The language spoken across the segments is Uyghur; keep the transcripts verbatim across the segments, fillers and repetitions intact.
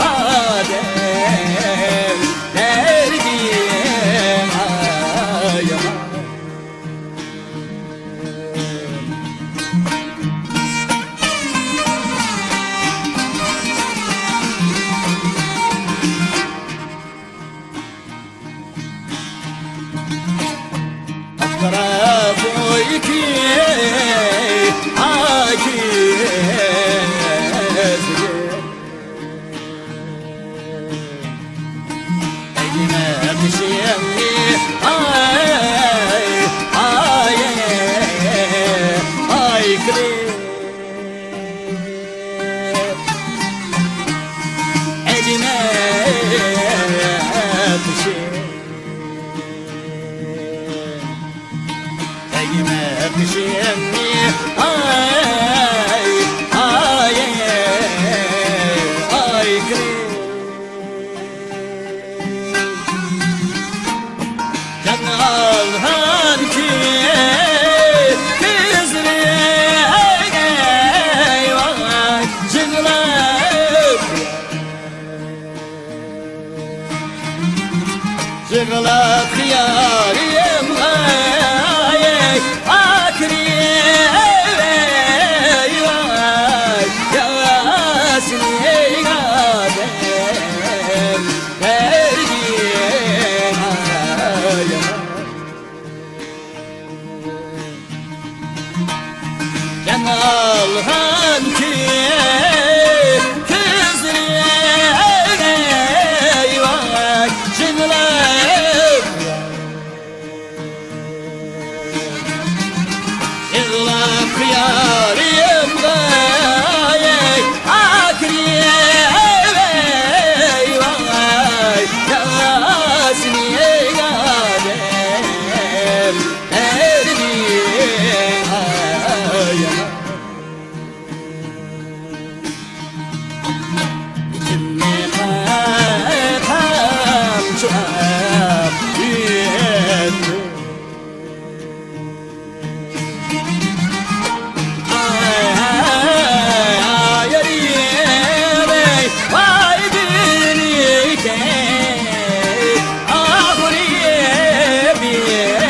ئادەم دەردى ئايىما. ئاقارا بويىكى ئاكىزى. ئەگمە قېشىڭنى، ئاي، ئاي، ئاي، قىلىپ. ئەگمە قېشىڭ، ئەگمە قېشىڭنى، ئاي، ئاي، ئاي، قىلىپ. جان ئالغان كۈيۈم كۆزلىرى، ئەي، ۋاي، يىغلاپ، يىغلاپ خىيالىم، ئەي، ئاكىرى، ئەي، ۋاي، ياسىنى، ئادەم. بەرگىن ئايىما. جان ئالغان كۈيۈم كۆزلىرى، ئەي ۋاي، يىغلاپ، يىغلاپ خىيالىمغا، ئەي، ئاكىرى، ئەي، ۋاي، ياسىنى، ئەي، ئادەم، ئەي، ئايىما. ئىچىمنى قامچىلاپ يۈرۈپ. ئاي، ئاي، ئاي، ئاي، ۋاي، بىلىكەي، ئاغرىپ يۈرۈپ.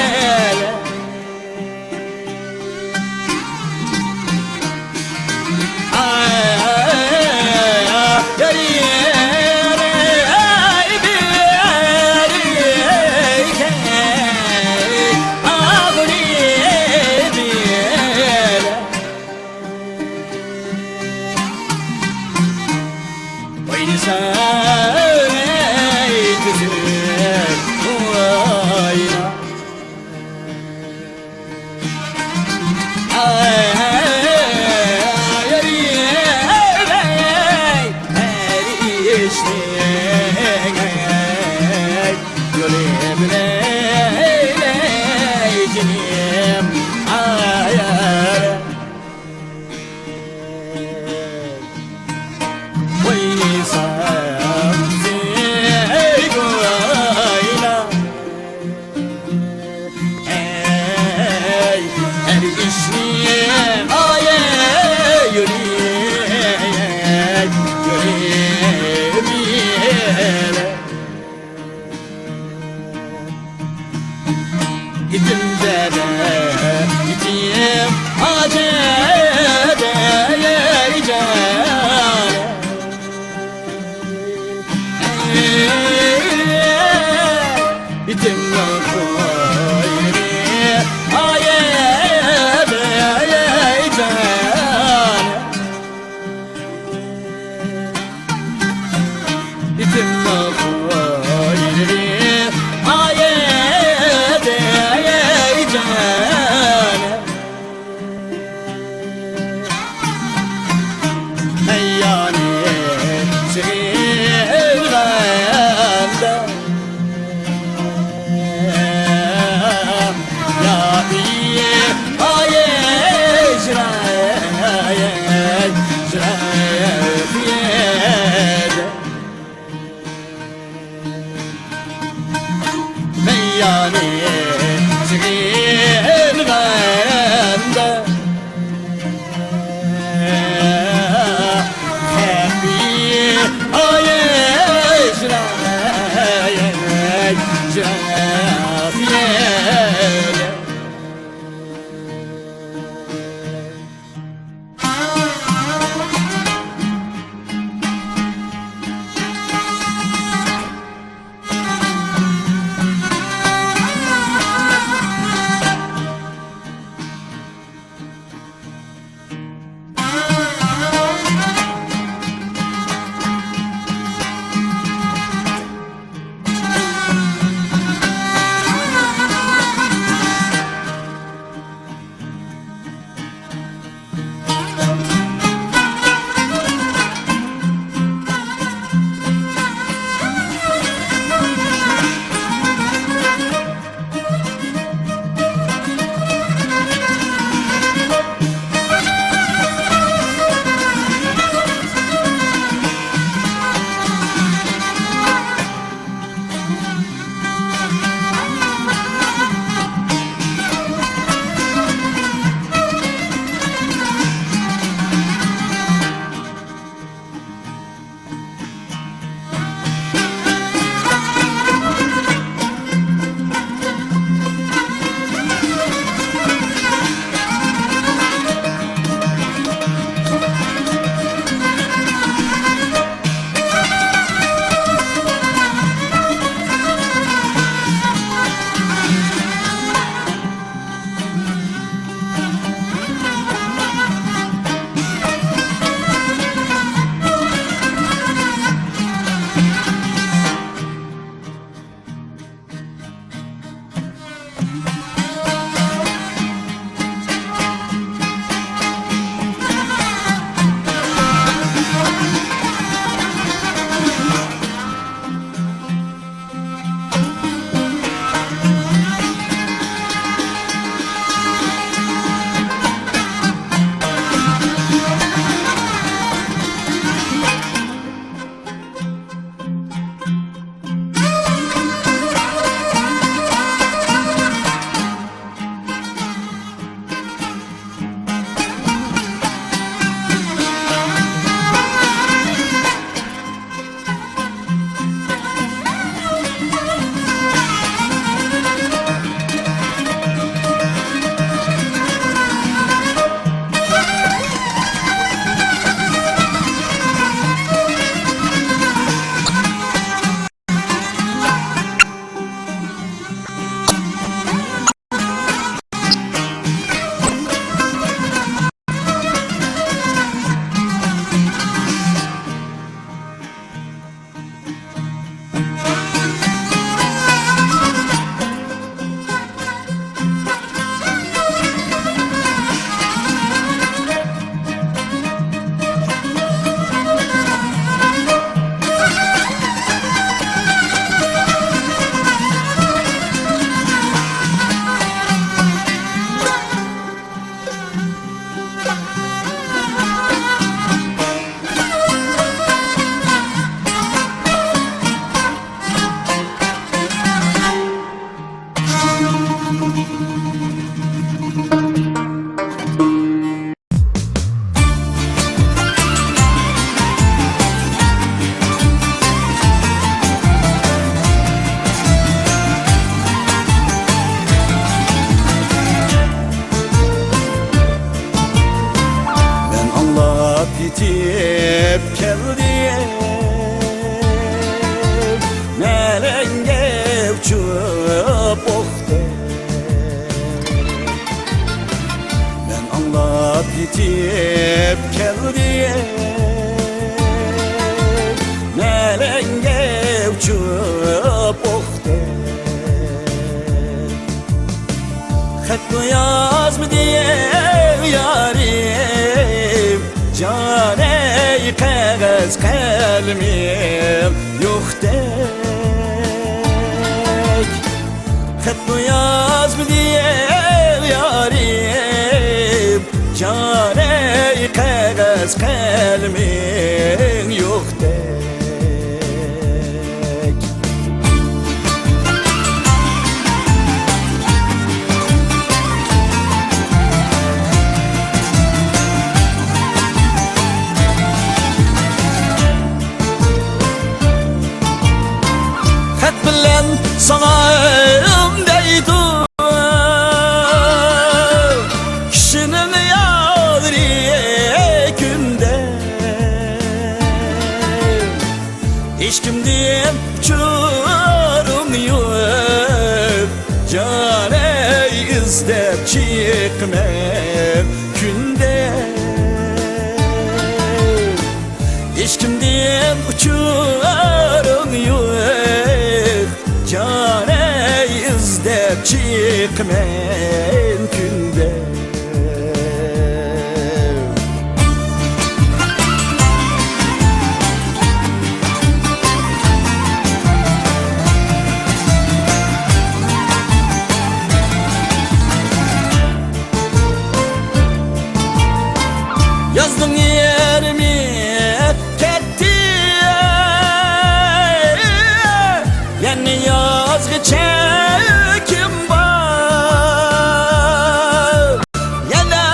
يېتىپ كەلدىم، مەلەڭگە ئۇچۇپ ئوقتەك. مەن ئاڭلاپ يېتىپ كەلدىم، مەلەڭگە ئۇچۇپ ئوقتەك. خەتمۇ يازمىدى يارىم، جانەي قەغەز قەلىمىم يوقتەك. خەتمۇ يازمىدى يارىم، جانەي قەغەز قەلىمىم يوقتەك. خەت بىلەن ساڭا دەيدۇ، كىشىنىڭ يارى كۈندە. ھېچكىمدىن ئۇچۇرۇڭ يوق، جانەي ئىزدەپ چىقىمەن كۈندە. ھېچكىمدىن ئۇچۇرۇڭ يوق، جانەي ئىزدەپ چىقىمەن كۈندە. يازدىڭ يېرىمى كەتتى، يەنە يازغىچە كىم بار؟ يەنە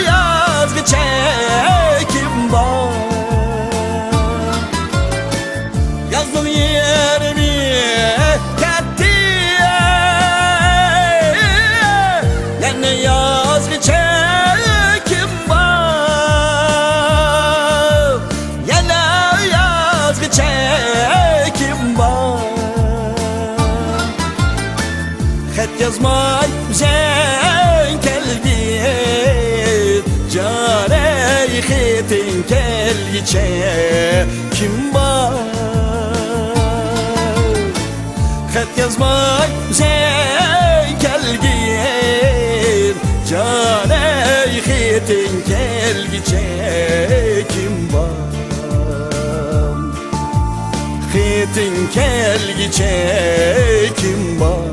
يازغىچە كىم بار؟ يازنىڭ يېرىمى كەتتى، يەنە يازغىچە كىم بار؟ يەنە يازغىچە كىم بار؟ خەت يازماي ئۆزۈڭ كەلگىن، جانەي خېتىڭ كەلگىچە كىم بار؟ خەت يازماي ئۆزۈڭ كەلگىن، جانەي خېتىڭ كەلگىچە كىم بار؟ خېتىڭ كەلگىچە كىم بار؟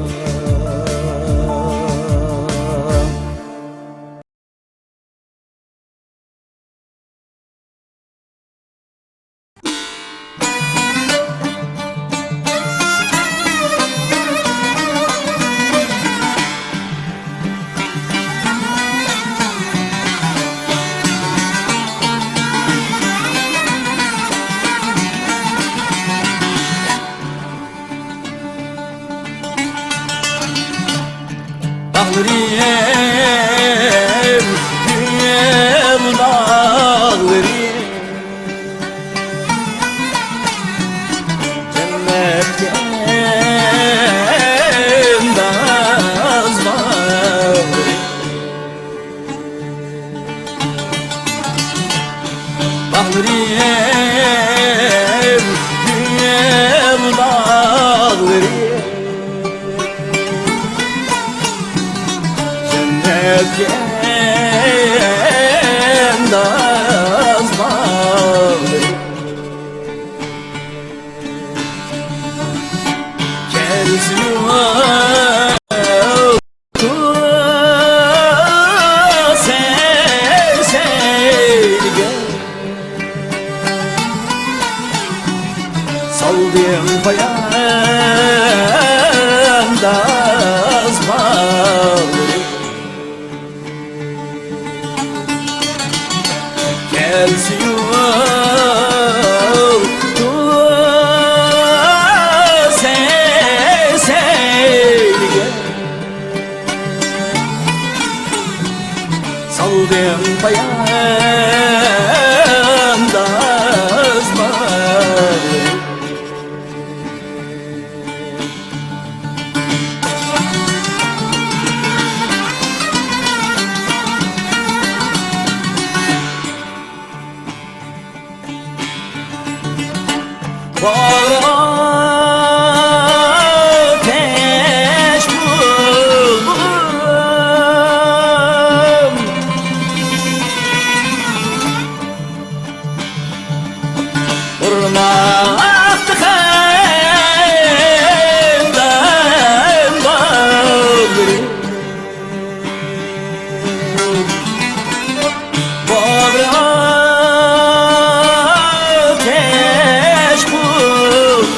باغلىرىم، گۈل باغلىرىم، جەننەتكە ئەنداز باغلىرىم. باغلىرىم، گۈل باغلىرىم، جەننەتكە ئەنداز باغلىرىم. كەلسىمۇ سەي سەيلىگە سالدىم پايانداز باغلىرىم. كەلسىمۇ سەي سەيلىگە سالدىم پايانداز باغرىغا ئاتەش بولدۇم. ئۇرماقتا خەندان داغلىرى. باغرىغا ئاتەش بولۇپ،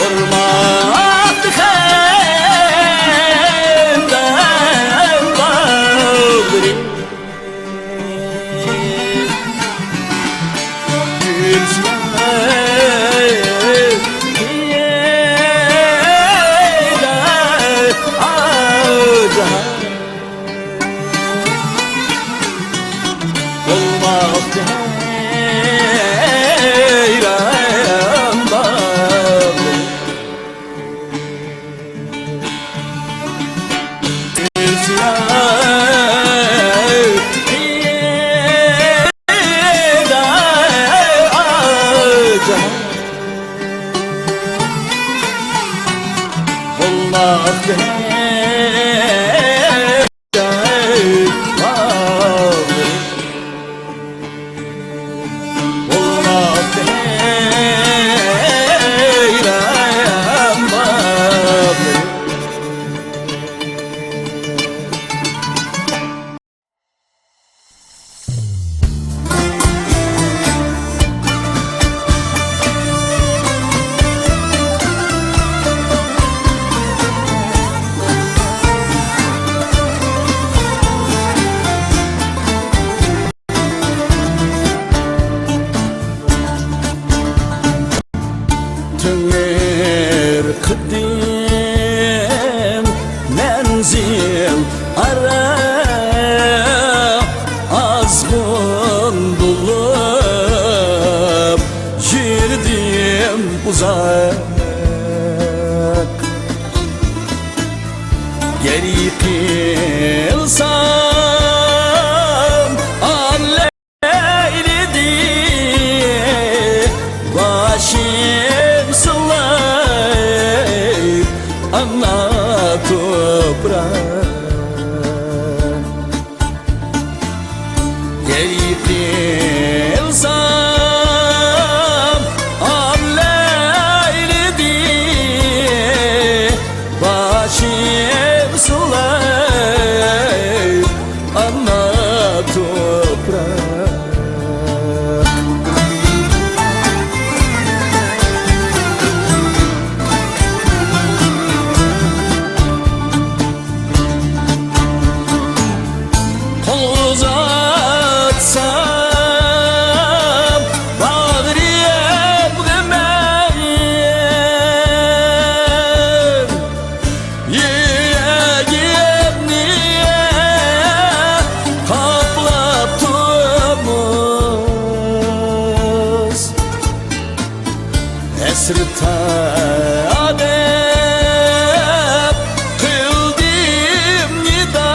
ئۇرماقتا خەندان داغلىرى. تېڭىرقىدىم مەنزىل ئارا، ئازغۇن بولۇپ يۈردۈم ئۇزاق. گەر يىقىلسام ئاللەيلىدى باشىم سىلاپ ئانا توپراق. گەر يىقىلسام ئاللەيلىدى باشىم سىلاپ ئانا توپراق. قول ئۇزاتسام باغرىم غەم، يۈرىكىمنى قاپلاپ تومۇز. ھەسرەت دەپ قىلدىم نىدا،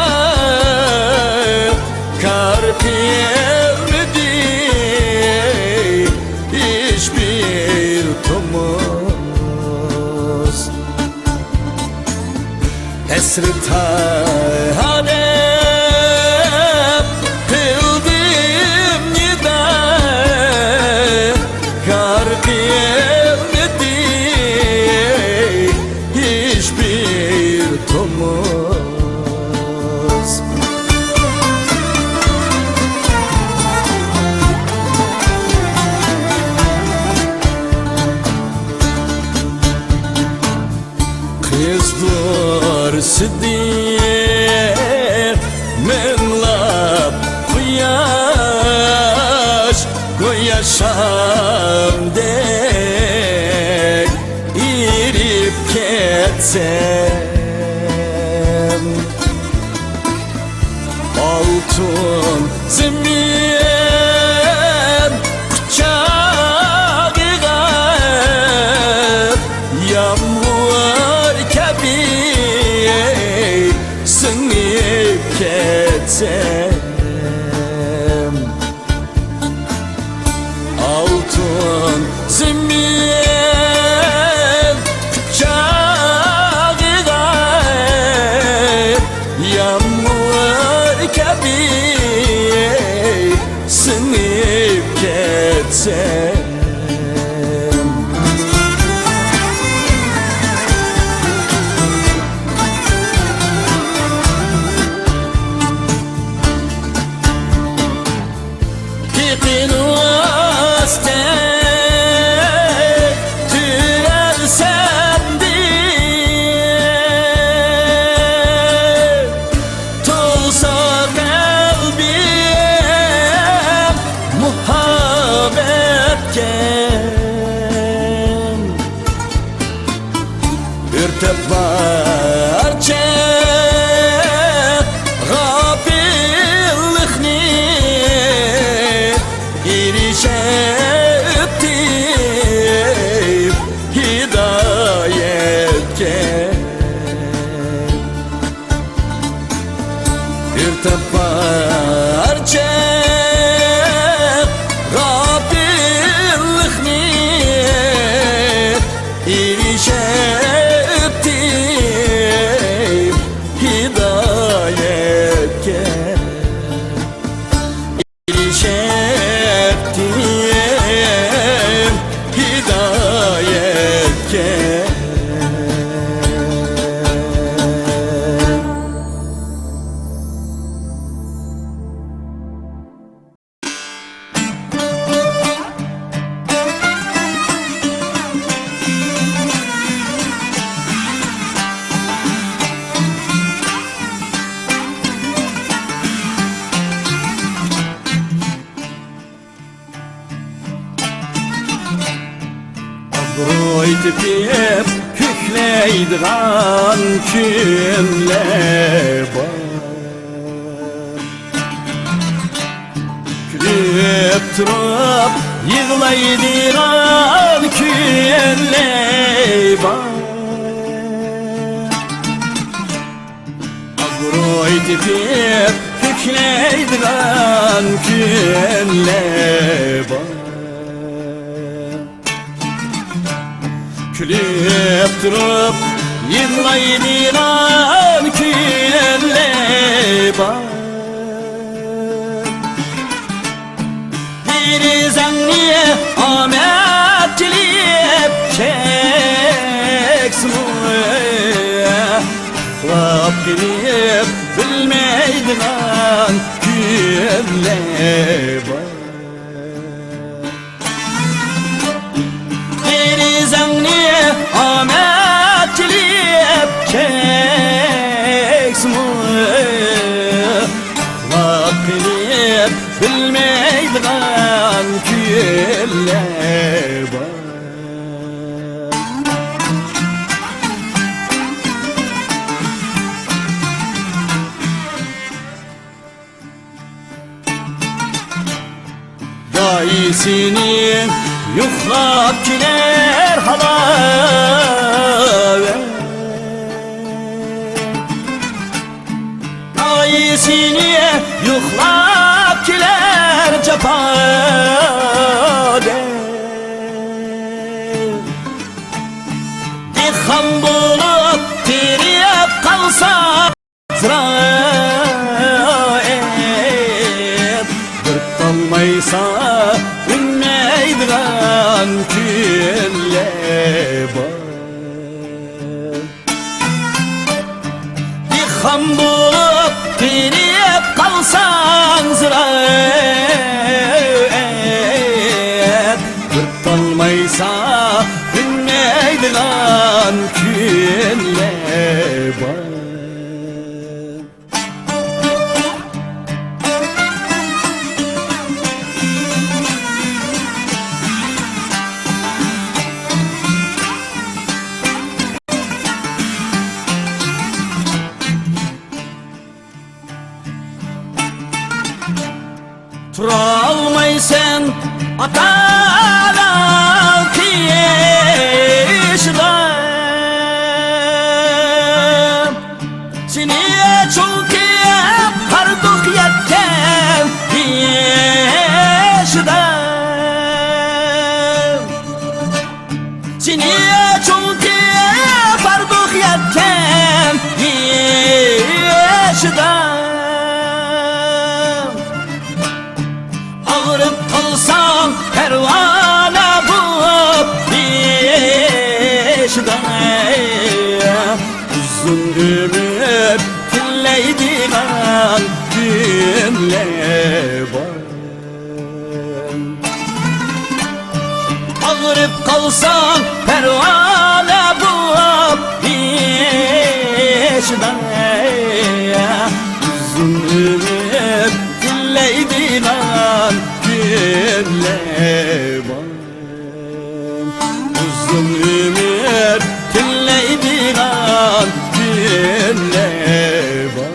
كار قىلمىدى ھېچبىر تومۇز. ھەسرەت دەپ قىلدىم نىدا، كار قىلمىدى ھېچبىر تومۇز. قىزدۇرسىدى مىڭلاپ قۇياش، گويا شامدەك ئېرىپ كەتسەم. ئالتۇن زېمىن قۇچاقىغا يامغۇر كەبى سىڭىپ كەت. بارچە غاپىللىقنى ئېرىشەتتىم ھىدايەتكە. ئېرىشەتتىم ھىدايەتكە. ئابرۇي تېپىپ كۆكلەيدىغان كۈنلەر بار. كۈلۈپ تۇرۇپ يىغلايدىغان كۈنلەر بار. ئابرۇي تېپىپ كۆكلەيدىغان كۈنلەر بار. كۈلۈپ تۇرۇپ يىغلايدىغان كۈنلەر بار. دېرىزەڭنى ئامەت تىلەپ چەكسىمۇ، ئۇخلاپ قېلىپ بىلمەيدىغان كۈنلەر بار. دېرىزەڭنى ئامەت تىلەپ چەكسىمۇ، ئۇخلاپ قېلىپ بىلمەيدىغان كۈنلەر بار. دايىسىنى يوقلاپ كېلەر ھالاۋەت. دايىسىنى يوقلاپ كېلەر جاپادەك. دېھقان بولۇپ تېرىپ قالسا، زىرائەت بىر تالمايسا ئۈنمەيدىغان كۈنلەر بار. دېھقان بولۇپ تېرىپ قالساڭ زىرائەت بىر تالمايسا ئۈنمەيدىغان كۈنلەر بار. تۇرالمايسەن ئاتا-ئاناڭ قېشىدا. سېنى چوڭ قىلىپ قاردۇق يەتكەن يېشىدا. سېنى چوڭ قىلىپ قاردۇق يەتكەن يېشىدا. ئاغرىپ قالساڭ پەرۋانە بولۇپ بېشىدا، ئۇزۇن ئۆمۈر تىلەيدىغان كۈنلەر بار. ئاغرىپ قالساڭ پەرۋانە بولۇپ بېشىدا، ئۇزۇن ئۆمۈر تىلەيدىغان كۈنلەر بار. ئۇزۇن ئۆمۈر تىلەيدىغان كۈنلەر بار.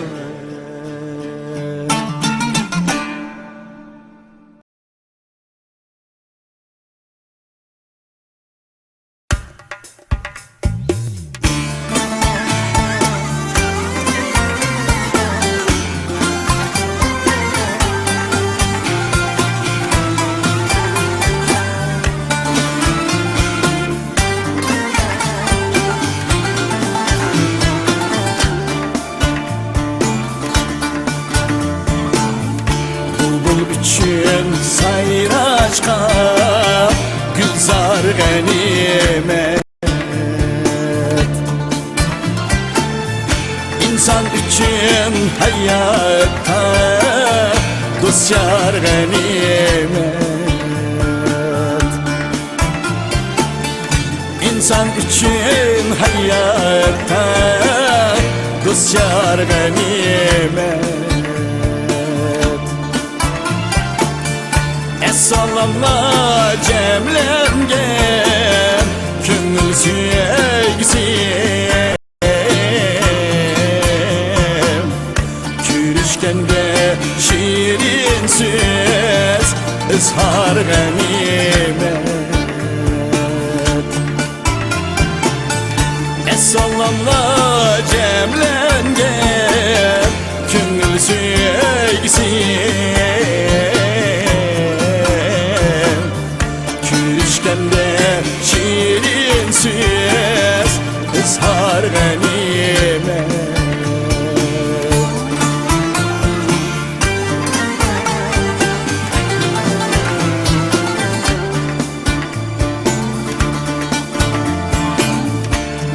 ئىنسان ئۈچۈن ھاياتتا دوست يار غەنىيمەت. ئىنسان ئۈچۈن ھاياتتا دوست يار غەنىيمەت. ئەسسالاملار جەملەنگەن كۆڭۈل سۆيگۈسى. كۆرۈشكەندە شېرىن سۆز، ئىزھار غەنىيمەت. ئەسسالاملار جەملەنگەن كۆڭۈل سۆيگۈسى. كۆرۈشكەندە شېرىن سۆز، ئىزھار غەنىيمەت.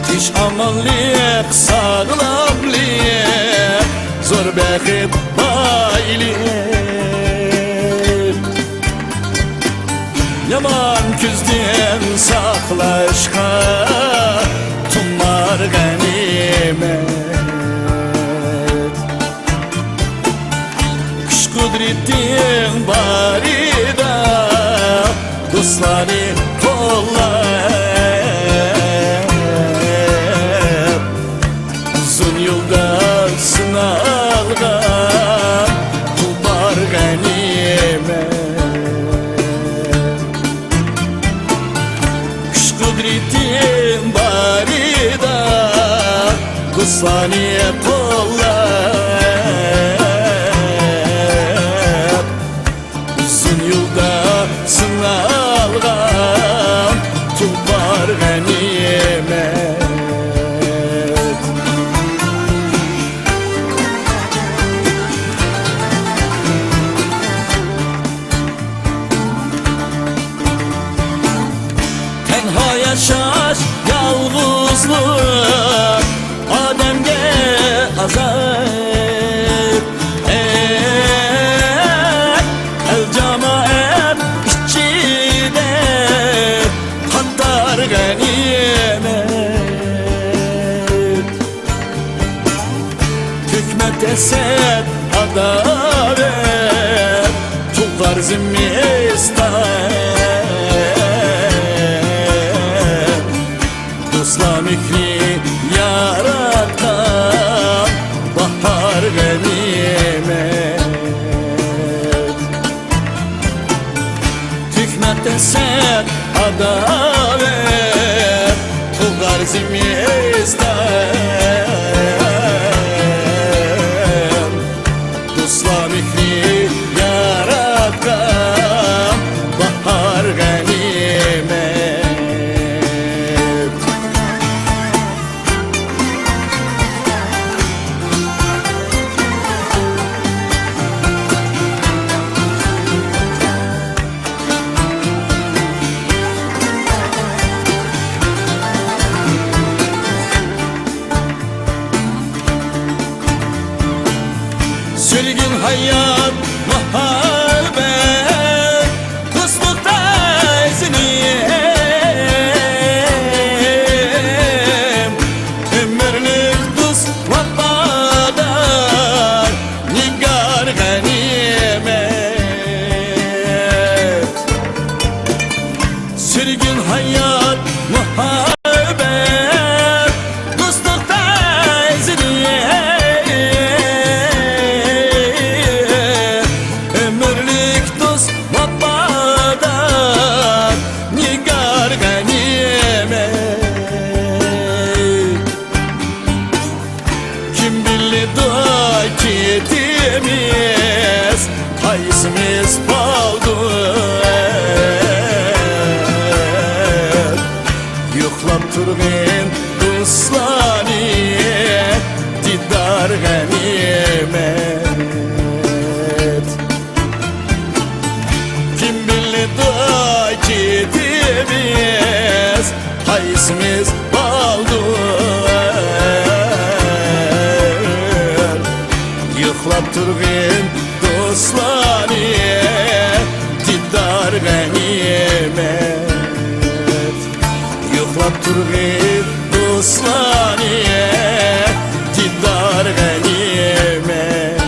تىنچ ئامانلىق، ساغلاملىق، زور بەخت، بايلىق. يامان كۆزدىن ساقلاشقا تۇمار غەنىيمەت. كۈچ-قۇدرىتىڭ بارىدا دوستلارنى قوللاپ، ئۇزۇن يولدا سىنالغان تۇلپار غەنىيمەت. كۈچ-قۇدرىتىڭ بارىدا دوستلارنى قوللاپ، ئۇزۇن يولدا سىنالغان تۇلپار غەنىيمەت. تەنھا ياشاش، يالغۇزلۇق ئادەمگە ئازاب. ئەي، ئەل-جامائەت ئىچىدە قاتار غەنىيمەت. تۆكمە ھەسەت، ئاداۋەت، تۇغار زىمىستان. دوستلار مېھرى ياراتقان باھار غەنىيمەت. تۆكمە ھەسەت، ئاداۋەت، تۇغار زىمىستان. دوستلار مېھرى ياراتقان باھار غەنىيمەت. سۆيگۈ، ھايات، مۇھەببەت، دوستلۇق تەزىنىم، ئۆمۈرلۈك دوست، ۋاپادار نىگار غەنىيمەت. سۈرگۈن ھايات، مۇھەببەت، دوستلۇق تەزىنى، ئۆمۈرلۈك دوست، ۋاپادار نىگار غەنىيمەت. كىم بىلىدۇ كېتىمىز قايسىمىز بالدۇر، يوقلاپ تۇرغىن دوستلارنى دىدار غەنىيمەت. كىم بىلىدۇ كېتىمىز قايسىمىز بالدۇر، تۇرغىن دوستلارنى دىدار غەنىيمەت. يوقلاپ تۇرغىن دوستلارنى دىدار غەنىيمەت.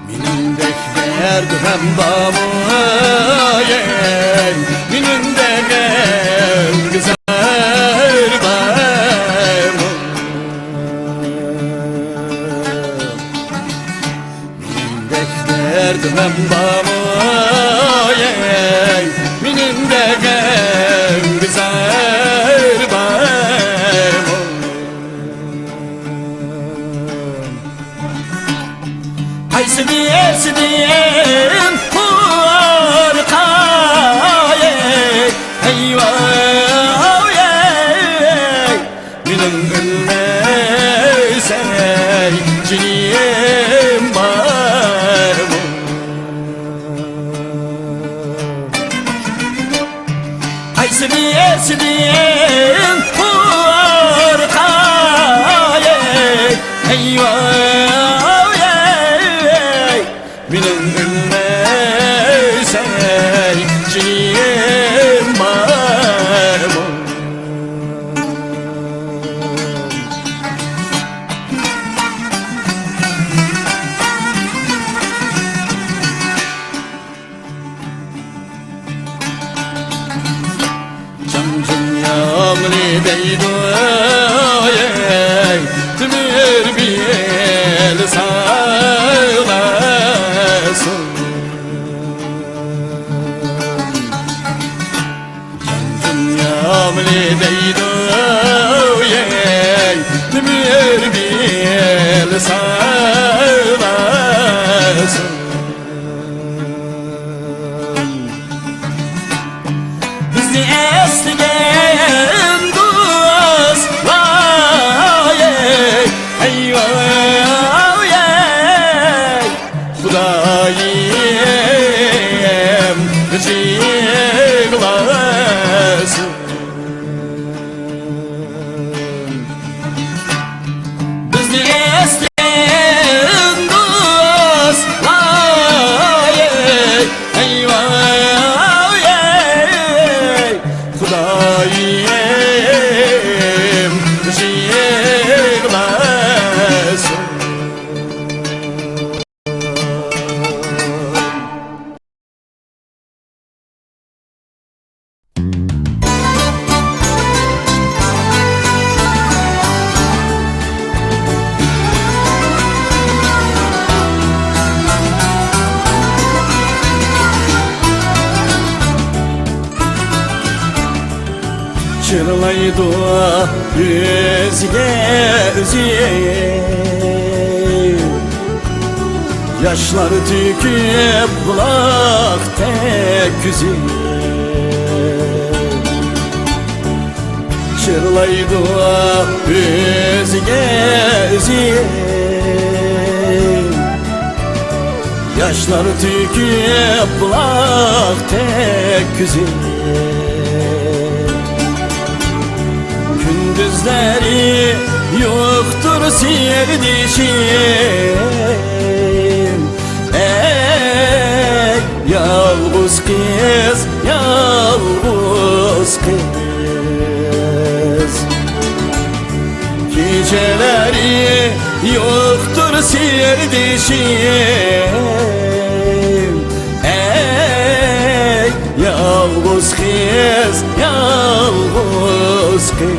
مېنىڭدەك دەردىم بارمۇ، ئەي؟ مېنىڭدەك غەمگە زار بارمۇ؟ مېنىڭدەك دەردىم بارمۇ، ئەي؟ مېنىڭدەك غەمگە زار بارمۇ؟ قايسى بىرسىدىن قورقاي، ھەي ۋاي، مېنىڭ ئۆلمەيسەن جېنىم بارمۇ؟ قايسى بىرسىدىن قورقاي، ھەي ۋاي، مېنىڭ ئۆلمەيسەن جېنىم بارمۇ؟ جان دۇنيامنى دەيدۇ، ئەي، تۆمۈر بېلى ساغلاسۇن. جان دۇنيامنى دەيدۇ، ئەي، تۆمۈر بېلى ساغلاسۇن. بىزنى ئەسلىگەن دوستلار، ئەي، ئەي، ئەي، ئەي، خۇدايىم يىغلاسۇن. بىزنى ئەسلىگەن دوستلار، ئەي ۋاي، خۇدايىم يىغلاسۇن. جىرلايدۇ ئۆزىگە ئۆزى، ياشلار تۆكۈپ بۇلاقتەك كۆزى. جىرلايدۇ ئۆزىگە ئۆزى، ياشلار تۆكۈپ بۇلاقتەك كۆزى. كۈندۈزلىرى يوقتۇر سىردىشىم، ئەي يالغۇز قىز، يالغۇز قىز. كېچىلىرى يوقتۇر سىردىشىم، ئەي يالغۇز قىز، يالغۇز قىز.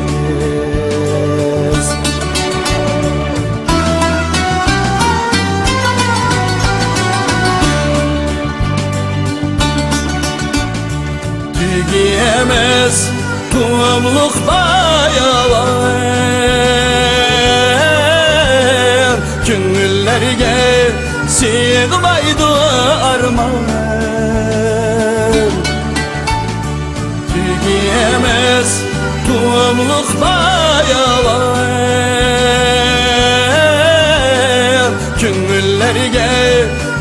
تۈگىمەس قۇملۇق باياۋان، كۆڭۈللەرگە سىغمايدۇ ئارمان. تۈگىمەس قۇملۇق باياۋان، كۆڭۈللەرگە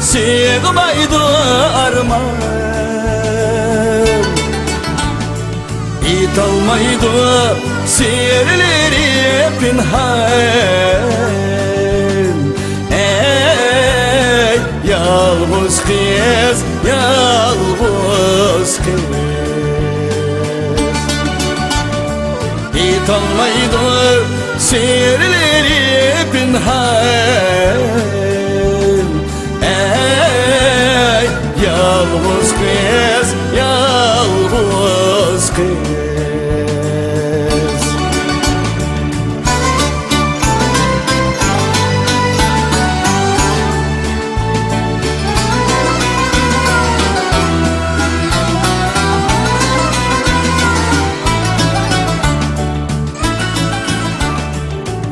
سىغمايدۇ ئارمان. ئېيتالمايدۇ سىرلىرى پىنھان. ئەي، يالغۇز قىز، يالغۇز قىز. ئېيتالمايدۇ سىرلىرى پىنھان. ئەي، يالغۇز قىز، يالغۇز قىز.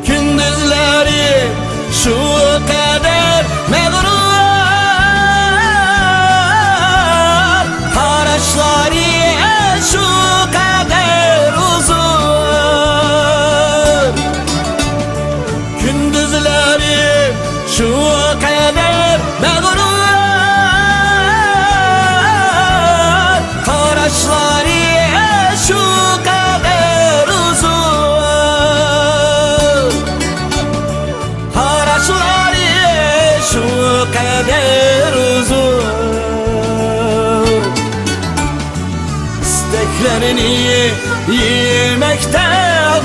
كۈندۈزلىرى شۇ قەدەر مەغرۇر، قاراشلىرى شۇ قەدەر ئۇزۇن. كۈندۈزلىرى شۇ قەدەر مەغرۇر، قاراشلىرى شۇ قەدەر ئۇزۇن، قاراشلىرى شۇ قەدەر ئۇزۇن. ئىستەكلەرنى يېمەكتە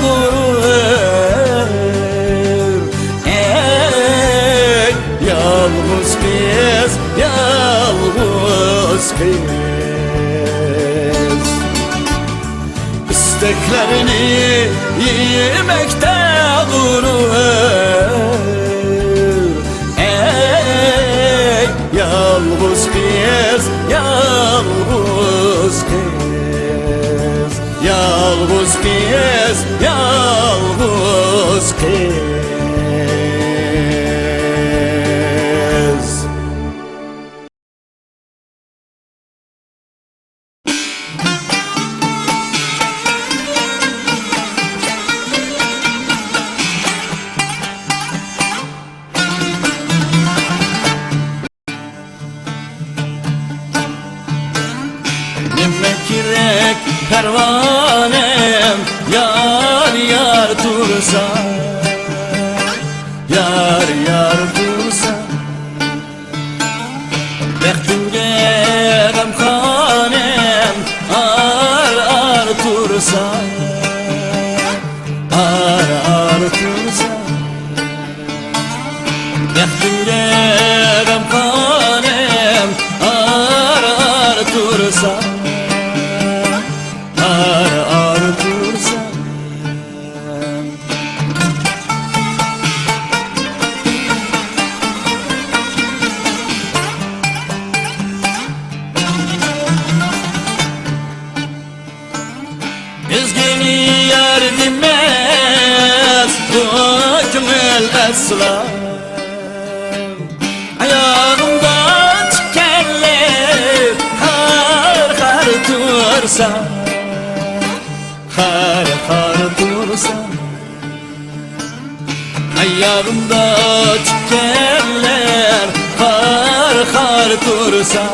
غۇرۇر. ئەي، يالغۇز قىز، يالغۇز قىز. ئىستەكلەرنى يېمەكتە غۇرۇر. ئەي، يالغۇز قىز، يالغۇز قىز. يالغۇز قىز، يالغۇز قىز. نېمە كېرەك پەرۋانەم، يار، يار تۇرسا، يار، يار تۇرسا. بەختىمگە غەمخانەم، ئار، ئار تۇرسا، ئار، ئار تۇرسا. بەختىمگە غەمخانەم، ئار، ئار تۇرسا، ئار، ئار تۇرسا. ئۆزگىنى يار دېمەس بۇ كۆڭۈل ئەسلا. ئاياغىمدا تىكەنلەر خار، خار تۇرسا، خار، خار تۇرسا. ئاياغىمدا تىكەنلەر خار، خار تۇرسا،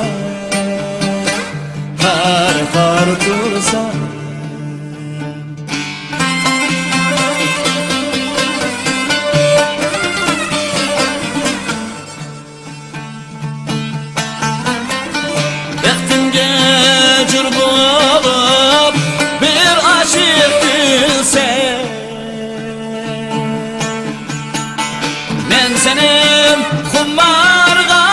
خار، خار تۇرسا. بەختىمگە جور بولۇپ بىر ئاشىق كۈلسە، مەن سېنىڭ خۇمارغا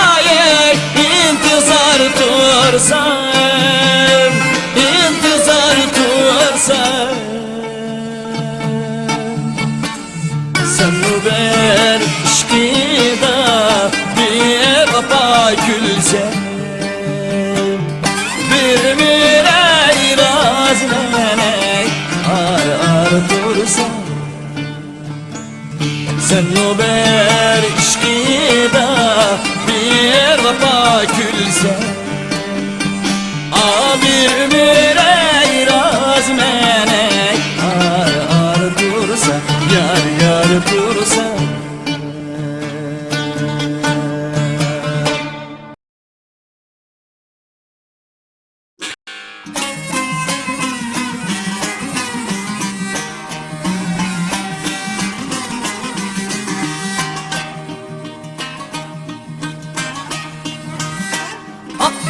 ئىنتىزار تۇرسام، ئىنتىزار تۇرسام. سەنمۇ بىر ئىشقىدا بىۋاپا كۈلسەڭ، بىر مىرەي رازىمەن ئەي، ئار، ئار تۇرساڭ. سەنمۇ بىر ئىشقىدا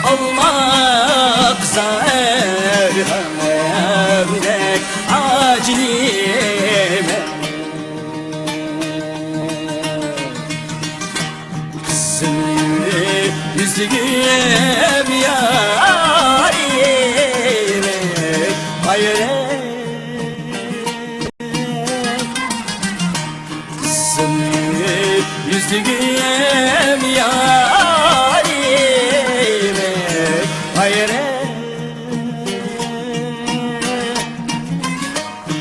ئالماق زەھەردەك ئاجىزمەن. قىزىل يۈزلۈگۈم يارىمنى ھايران. قىزىل يۈزلۈگۈم يارىمنى ھايران.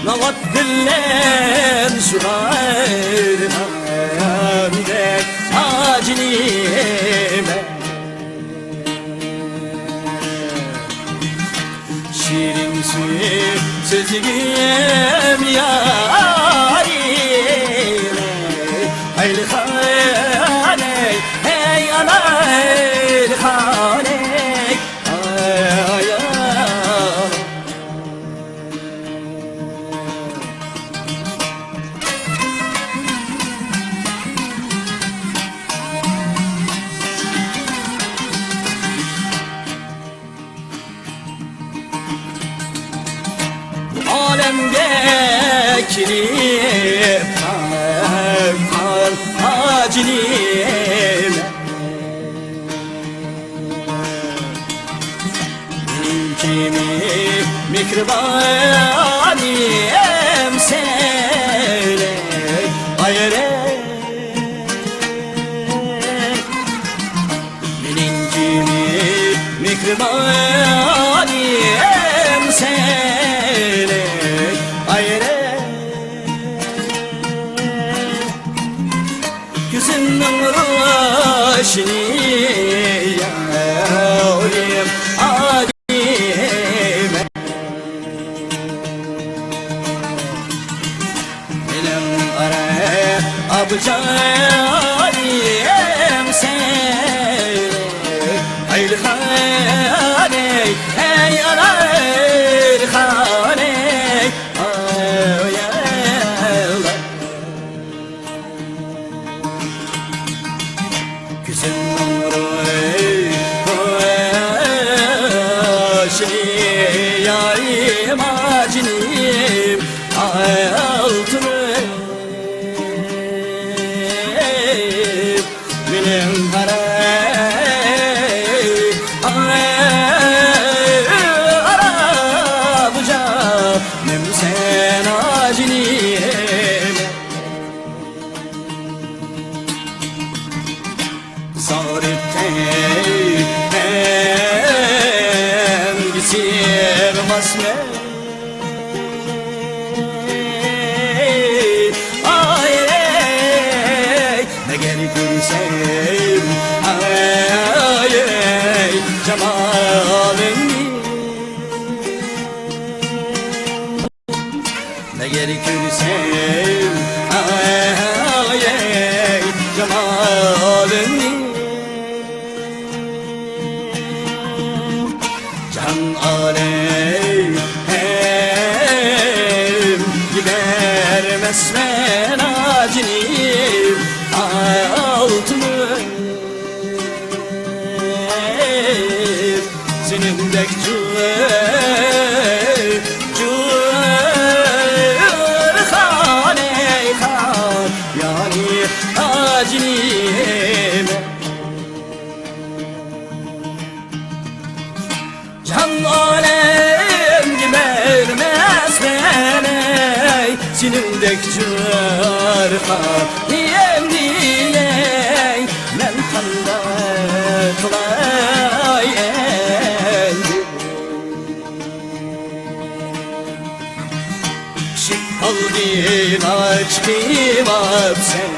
ناۋات بىلەن شۇ بايرامدەك ئاجىزمەن. شېرىن سۆيۈپ سۆزلىگىن يارىم. ئايلىخانەي، ھەي ئانا ئايلىخانەي، ئاي ئانا. ئالەمگە كېلىپ قالغان ئاجىزمەن. مېنىڭكىمۇ مېھرىبانىم سەن ئايرى. مېنىڭكىمۇ مېھرىبانىم سەنلىك ئايرى. كۆزۈمنىڭ روشىنى يارىم ئالىمەن. مېنىڭ ئارا ئابىجانىم سەن. ئايلىخانەي، ئەي ئانا ئايلىخانەي، ئاي ئانا. كۆزۈمنىڭ روشىنى يارىم ئاجىزىم ئالتۇنۇم. مېنىڭ ئارا، ئارا، ئارا بۇ جانىم سەن ئاجىزىم. زارىتەي ئەمگە سىغماسمەن. ئاي، ئەي، نەگەر كۆرسەم، ئاي، ئەي، جامالىڭنى. نەگەر كۆرسەم، ئاي، ئەي، جامالىڭنى. جان ئالەم ھەم يىبەرمەسمەن ئاجىزىم ئالتۇنۇم. سېنىڭدەك جۇ-، جۇ-، خانەي خان، يانى ئاجىزىم. جان ئالەمگە بەرمەسمەن ئەي، سېنىڭدەك جۇ-، خانىيەمنى ئەي، مەن قانداق قىلاي ئەمدى؟ ئىشىك ئالدىغا چىقىۋاپسەن،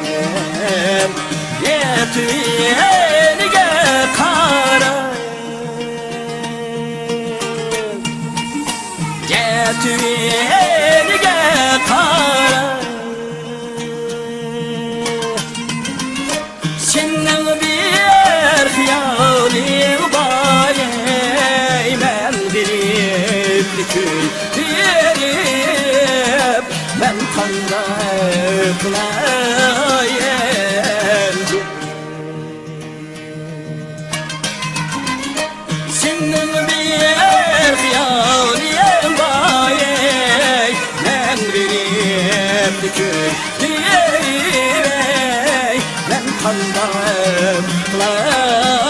يەتمىگەنگە قارا. يەتمىگەنگە قارا. سېنىڭ بىر خىيالىڭ بار، ئەي، مەن بېرىپ كۆي بېرىپ، مەن قانداق قىلاي ئەمدى؟ دېيەي، مەن قانداق قىلاي؟